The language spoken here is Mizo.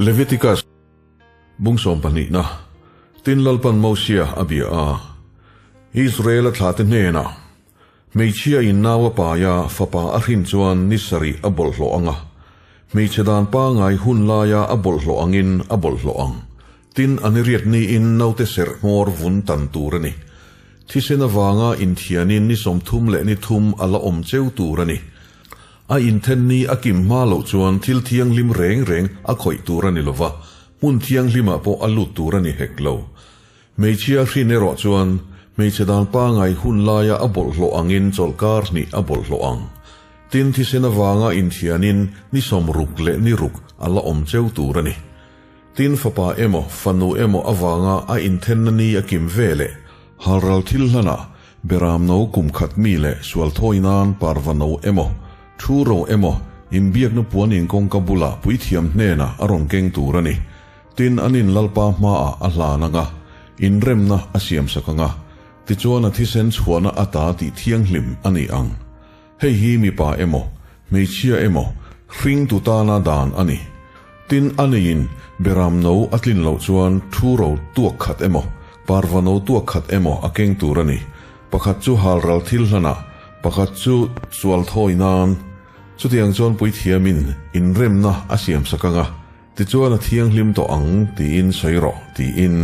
Leviticus bung sawmpahnihna, Tin Lalpan Mosia a bia a, Israel-a thlate hnenah, Hmeichhia in nau a pai a, fapa a hrin chuan ni sarih a bawlhhlawh ang a, hmeichhe dan pangai hun laia a bawlhhlawh angin a bawlhhlawh ang. Tin, a ni riat niin naute serh hmawr vun tan tur a ni. Thisen avanga inthianin ni 30 leh ni thum a la awm cheu tur a ni. A inthen ni a kim hma loh chuan thil thianghlim reng reng a khawih tur a ni lova, hmun thianghlimah pawh a lut tur a ni hek lo. Hmeichhia hrin erawh chuan hmeichhe dan pangai hun laia a bawlhhlawh angin chawlhkar hnih a bawlhhlawh ang. Tin, thisen avanga inthianin ni 60 leh ni ruk a la awm cheu tur a ni. Tin, fapa emaw, fanu emaw avanga a inthenna ni a kim ve leh halral thil hlanah beram no kum khat mi leh sual thawi nan parva no emaw, thu ro emaw, inbiakna puan in kawngka bulah puithiam hnenah a rawn keng tur a ni. Tin, an in Lalpa hmaah a hlan ang a, inremna a siamsak ang a, tichuan a thisen chhuahna ata tih thianghlim a ni ang. Hei hi mipa emaw, hmeichhia emaw, hringtu tana dan a ni. Tin, a neiin beram no a tlin loh chuan thu ro tuak khat emaw, parva no tuak khat emaw a keng tur a ni. Pakhat chu halral thil hlanah, pakhat chu sual thawi nan. Chutiang chuan puithiamin inremna a siamsak ang a, tichuan a thianghlim tawh ang tiin sawi rawh, tiin.